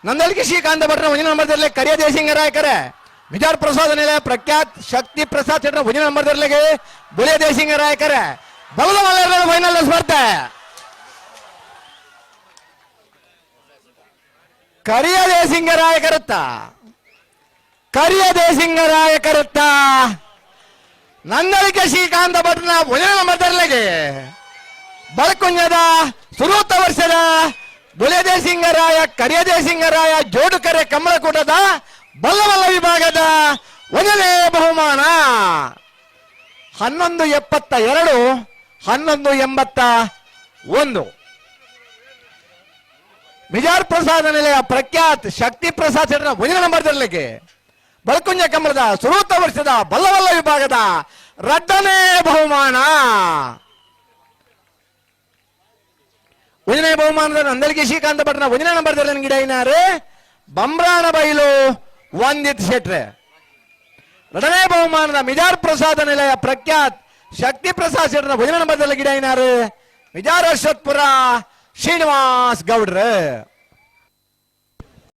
ನಂದಳಿಕೆ ಶ್ರೀಕಾಂತ ಭಟ್ರ ಒಂಜಿ ನಂಬರ್ ದರ್ಲೆ ಕರಿಯ ದೇಸಿಂಗ ರಾಯಕರೆ. ವಿಚಾರ ಪ್ರಸಾದ ನಿಲಯ ಪ್ರಖ್ಯಾತ್ ಶಕ್ತಿ ಪ್ರಸಾದ್ ಶೆಟ್ಟರ ಒಂಜಿ ನಂಬರ್ ದರ್ಲೆಗೆ ಬುಳಿಯ ದೇಸಿಂಗ ರಾಯಕರೆ. ಬಲದ ಮಲ್ಲರ ಫೈನಲ್ ಸ್ಪರ್ಧೆ. ಕರಿಯ ದೇಸಿಂಗ ರಾಯಕರತ್ತ, ಕರಿಯ ದೇಸಿಂಗ ರಾಯಕರತ್ತ ನಂದಳಿಕೆ ಶ್ರೀಕಾಂತ ಭಟ್ನ ಒಂಜಿ ನಂಬರ್ ದರ್ಲೆಗೆ ಬಳಕುಂಜದ ಸುರೂತ ವರ್ಷದ ಬುಲೆದೇಸಿಂಗರಾಯ ಕರಿಯದೇಸಿಂಗರಾಯ ಜೋಡುಕರೆ ಕಮಲಕೂಟದ ಬಲ್ಲವಲ್ಲ ವಿಭಾಗದ ಒಂದನೇ ಬಹುಮಾನ. 11.72, 11.81. ಮಿಜಾರ್ ಪ್ರಸಾದ ನಿಲಯ ಪ್ರಖ್ಯಾತ್ ಶಕ್ತಿ ಪ್ರಸಾದ್ ಶೆಟ್ಟರ ಒಂದನೇ ನಂಬರ್ ತರಲಿಕ್ಕೆ ಬಳಕುಂಜ ಕಮಲದ ಸುರೂತ ವರ್ಷದ ಬಲ್ಲವಲ್ಲ ವಿಭಾಗದ ರಡ್ಡನೇ ಬಹುಮಾನ. ಒಂದನೇ ಬಹುಮಾನದ ನಂದಳಿಕೆ ಶ್ರೀಕಾಂತ ಭಟ್ನ ಒಂದನೇ ನಂಬರ್ ಗಿಡ ಗಿಡೈನಾರು ಬಂಬ್ರಾಣ ಬೈಲು ವಂದಿತ್ ಶೆಟ್ರೆ. ಎರಡನೇ ಬಹುಮಾನದ ಮಿಜಾರ್ ಪ್ರಸಾದ ನಿಲಯ ಪ್ರಖ್ಯಾತ್ ಶಕ್ತಿ ಪ್ರಸಾದ್ ಶೆಟ್ಟರ ಒಂದನೇ ನಂಬರ್ ಗಿಡ ಗಿಡೈನಾರು ಮಿಜಾರ್ ಅಶ್ವತ್ಪುರ ಶ್ರೀನಿವಾಸ್ ಗೌಡ್ರ.